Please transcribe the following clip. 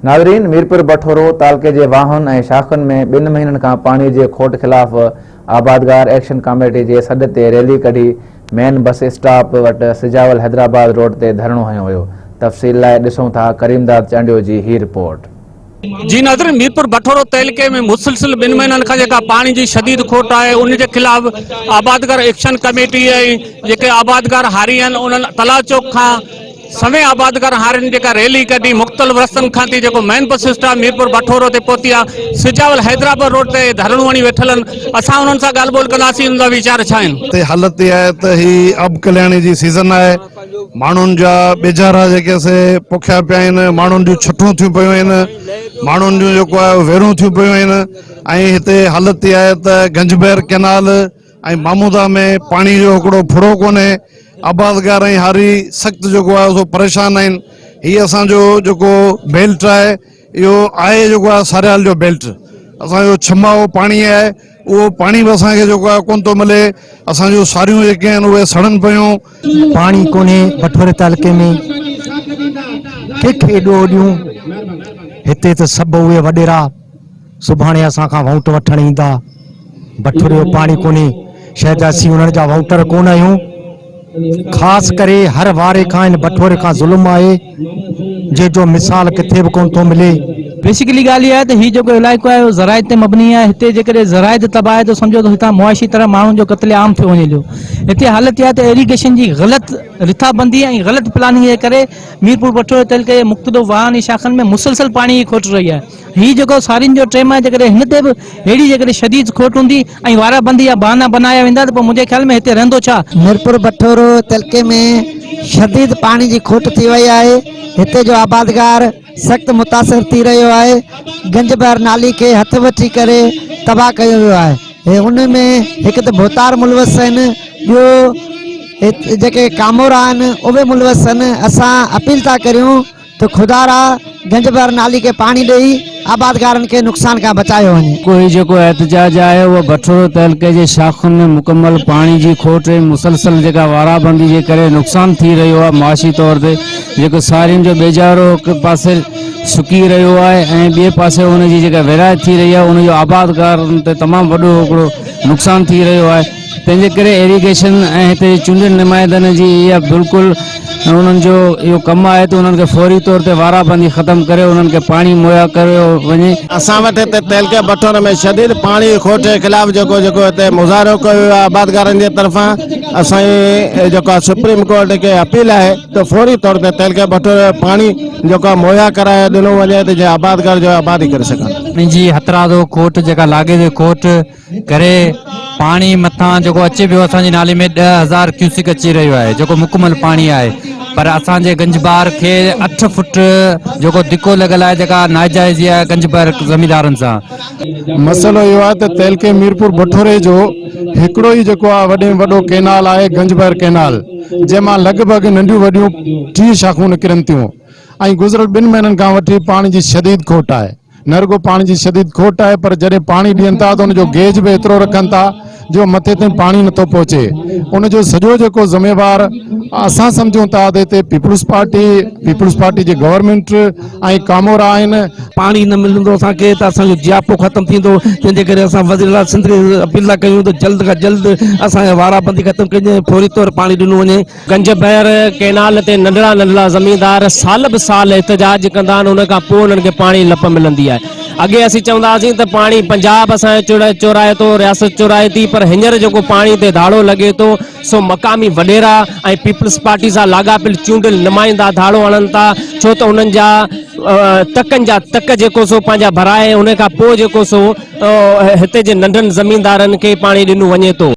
ناظرين ميرپور بٺورو تعلقي جي واهن ۽ شاخن ۾ ٻن مهينن کان پاڻي جي کوٽ خلاف آبادگار ايڪشن ڪاميٽي جي سڏ تي ريلي ڪڍي مين بس اسٽاپ وٽ سجاول حيدرآباد روڊ تي ڌرڻو هنيو ويو تفصيل لاء ڏسون ٿا ڪريم داد چانڊيو جي هي رپورٽ. جي ناظرين ميرپور بٺورو تعلقي ۾ مسلسل ٻن مهينن کان جيڪا پاڻي جي شديد کوٽ آهي ان جي خلاف آبادگار ايڪشن ڪميٽي ۽ جيڪي آبادگار هاري آهن انهن تلاء چوڪ کان سوين آبادگار هارين جيڪا ريلي ڪڍي مختلف رستن کان ٿي جيڪو مين بس اسٽاپ ميرپور بٺورو تي پهتي آ سجاول حيدرآباد روڊ تي ڌرڻو هڻي ويٺل آهن اسان انهن سان ڳالهه ٻولهه ڪنداسين انهن جا ويچار ڇا آهن. تي حالت اها آهي ته هي آب ڪلياڻي جي سيزن آهي ماڻهن جا ٻيجارا جيڪي سي پوکيا پيا آهن ماڻهن جون ڇٺون ٿيون پيون آهن ماڻهن جون جيڪو آهي ويرون ٿيون پيون آهن ۽ هتي حالت اها آهي ته گنجبهر ڪينال ۽ مامودا ۾ پاڻي جو هڪڙو ڦڙو ڪونهي، آبادگار ۽ هاري سخت جيڪو آهي سو پريشان آهن، هي اسان جو جيڪو بيلٽ آهي اهو آهي جيڪو آهي ساريال جو بيلٽ اسان جو ڇمائو پاڻي آهي اهو پاڻي به اسان کي جيڪو آهي ڪونه ٿو ملي اسان جون ساريون جيڪي آهن اهي سڙن پيون. پاڻي ڪونهي بٺوري تعلقي ۾ ڪنهن کي ڏوهه ڏيون هتي ته سڀ اهي وڏيرا سڀاڻي اسان کان وونٽ وٺڻ ايندا. بٺوريو پاڻي ڪونهي. شايد اسين انهن جا وونٽر ڪونه آهيون. خاص ڪري هر واري کان هن بٺوري کان ظلم آهي، جنهن جو مثال ڪٿي به ڪونه ٿو ملي. بيسيڪلي ڳالهه اها آهي ته هي جيڪو علائقو آهي اهو زراعت تي مبني آهي. هتي جيڪڏهن زراعت تباهه آهي ته سمجهو ته هتان معاشي طرح ماڻهن جو قتل عام ٿيو وڃي ٿو. هتي حالت اها آهي ته ايريگيشن جي غلط رٿابندي ۽ غلط پلاننگ جي ڪري ميرپور بٺوري تعلقي جي مختلف واهن ۽ شاخن ۾ مسلسل پاڻي جي کوٽ رهي آهي. هي جيڪو سارين جو ٽيم آهي جيڪڏهن هن تي به اهڙي جيڪڏهن شديد کوٽ هوندي ۽ وارا بندي جا بهانا بنايا ويندا ته پوء منهنجي خيال ۾ هتي رهندو ڇا؟ ميرپور بٺورو تعلقي ۾ شديد پاڻي جي کوٽ ٿي وئي آهي هتي جو آبادگار سخت متاثر ٿي رهيو آهي گنج بحر نالي کي هٿ وٺي ڪري تباهه ڪيو ويو آهي ان ۾ هڪ ته ڀوتار ملوث آهن ٻيو جيڪي ڪامورا آهن اهي ملوث آهن اسان اپيل ٿا ڪريون ته خدارا گنجبر نالي کي پاڻي ڏئي آبادگارن کي نقصان کان بچايو وڃي. هي جيڪو احتجاج آهي اهو بٺورو تعلقي جي شاخن ۾ مڪمل پاڻي جي کوٽ ۽ مسلسل جيڪا وارابندي جي ڪري نقصان ٿي رهيو آهي معاشي طور تي جيڪو سارين جو ٻيجارو هڪ پاسي سڪي رهيو آهي ۽ ٻئي پاسي ان جي جيڪا ورهاست ٿي رهي آهي ان جو آبادگارن تي تمام وڏو هڪڙو نقصان ٿي رهيو آهي تنهن جي ڪري ايريگيشن ۽ هتي جي چونڊيل نمائندن جي اها بلڪل انهن جو اهو ڪم آهي ته انهن کي فوري طور تي وارابندي ختم ڪري انهن کي پاڻي مهيا ڪيو وڃي. اسان وٽ هتي تعلقي بٺور ۾ شديد پاڻي جي کوٽ جي خلاف جيڪو جيڪو هتي مظاهرو ڪيو ويو آهي آبادگارن جي طرفان اسان جي جيڪو آهي سپريم ڪورٽ کي اپيل آهي ته فوري طور تي تعلقي بٺور جو پاڻي جيڪو آهي مهيا ڪرائي ڏنو وڃي ته جيئن آبادگار جو آبادي ڪري سگهن. پاڻي جي هٿرادو کوٽ جيڪا لاڳيتي کوٽ ڪري پاڻي مٿان جيڪو اچي پيو اسان جي نالي ۾ 10000 ڪيوسڪ اچي رهيو آهي جيڪو مڪمل پاڻي آهي پر اسان جي گنجبار کي اٺ فٽ جيڪو ڌڪو لڳل آهي جيڪا ناجائزي آهي گنجبار زميندارن سان. مسئلو اهو آهي ته تعلقي ميرپور بٺوري جو هڪڙو ئي جيڪو آهي وڏي ۾ وڏو ڪينال آهي گنجبهر ڪينال جنهن مان لڳ ڀڳ ننڍيون وڏيون 30 شاخون نڪرن ٿيون ۽ گذريل ٻن مهينن کان وٺي پاڻي جي شديد کوٽ آهي. نه رڳو پاڻي جي شديد کوٽ آهي پر جڏهن پاڻي ڏين ٿا ته ان جو گيج به ايترو رکن ٿا جو مٿي تائين پاڻي نٿو پهچي ان جو سڄو جيڪو ذميوار اسان سمجهون ٿا ته هتي پيپلز پارٽي پيپلز پارٽي جي گورنمينٽ ۽ ڪامورا آهن. پاڻي نه ملندو اسان کي ته اسان جو جياپو ختم ٿيندو تنهن جي ڪري اسان وزير اعليٰ سنڌ کي اپيل ٿا ڪيون ته جلد کان جلد اسان جا وارا بندي ختم ڪئي وڃي فوري طور پاڻي ڏنو وڃي. گنج بحر ڪئنال تي ننڍڙا ننڍڙا زميندار سال به سال احتجاج ڪندا آهن ان کان پوء انهن کي پاڻي لپ ملندي آهي اڳي اسين چوندا هئاسين ته پاڻي پنجاب اسان جو چورائي ٿو رياست چورائي ٿي پر هينئر جيڪو پاڻي تي ڌاڙو لڳي ٿو سو مقامي وڏيرا ۽ پيپلز پارٽي سان لاڳاپيل چونڊيل نمائندا ڌاڙو هڻن ٿا ڇو ته انهن جا تڪن جا تڪ جيڪو سو پنهنجا ڀرائي ان کان پوء جيڪو سو هتي جي ننڍن زميندارن کي پاڻي ڏنو وڃي ٿو.